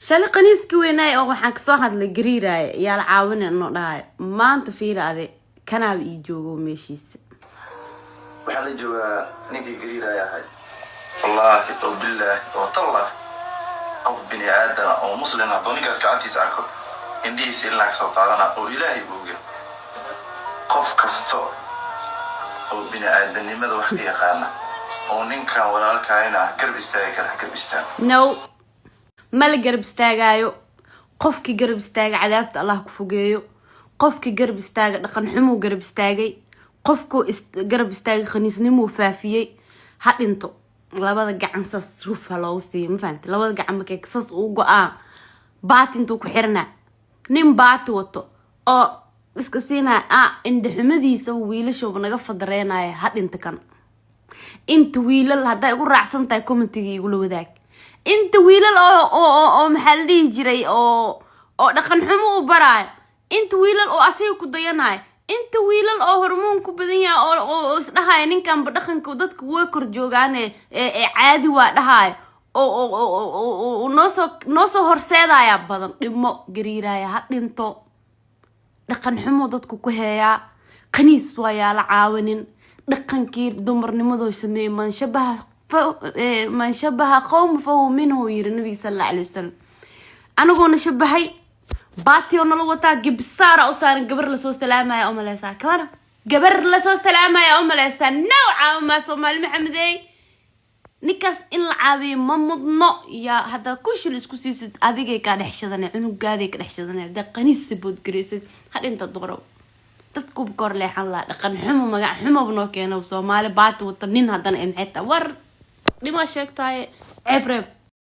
Shalay qaniiska weynaay oo waxaan kasoo hadlay gariiraaya, yaa la caawina inoo dhahayo. Maanta fiira ade, kanaaba ii joogo meeshiisa. Waxaan la joogaa ninkii gariiraya ahay. Wallaahi oo bilaahi oo tallah, qof bini aadana oo muslim hadduu ninkaas gacantiisa arko, indhihiisa ilaa kasoo qaadana oo Ilaahay buu oga. Qof kasta oo bini aadanimada wax ka yaqaana oo ninkan walaalkaayna ah garab istaagi kara, ha garab istaago. No, ma la garab istaagaayo. Qofkii garab istaaga, cadaabta Allah ku fogeeyo. Qofkii garab istaaga, dhaqan xumuu garab istaagay. Qofkuu garab istaagay, khaniisnimuu faafiyey. Ha dhinto, labada gacan saas ruf ha loogu siiyo. Ma fahamte? Labada gacan markay saas uu go-aa, baati intuu ku xiranaa, nin baati wato oo iska siinaya ah indhaxumadiisa wiilashooba naga fadareenaya. Ha dhinto kan. Inta wiilal hadday igu raacsan tahay, commentiga igula wadaag. Inta wiilal oo maxaa la dhihi jiray, oo dhaqan xumo u baraayo, inta wiilal oo asiga ku dayanayo, inta wiilal oo hormoon ku badan yahay oo isdhahaya ninkanba dhaqanka dadka way kor joogaane ee caadi waa dhahayo oo noosoo horseedaya badan. Dhimo, gariiraya, ha dhinto. Dhaqan xumo dadku ku heeyaa, qaniis waa, yaala caawinin. Dhaqankii dumarnimadoo sameeyey, man shabaha qowma fahuwa minhu, yiri Nabiga sal alla alay wasalam. Anagoona shabahay, baati oo nala wataa, gibsaara u saaran, gabar lasoo salaamaya u maleysaa. Kabana gabar lasoo salaamaya u maleysaa. Now caawimaa Soomaali Maxamedey, ninkaas in la caawiyo ma mudno. Yaa haddaa kushil isku siisid, adigay kaa dhex shadane, cunugaaday ka dhex shadane. Haddaa qaniis boodgaraysid, ha dhinta duqrow. Dadkuba kor leexan lahaa. Dhaqan xumo, magac xumoba noo keeno. Soomaali baati wata nin haddana ee maxay tahay? War dhimaa sheegtaaye, ceeb reeb.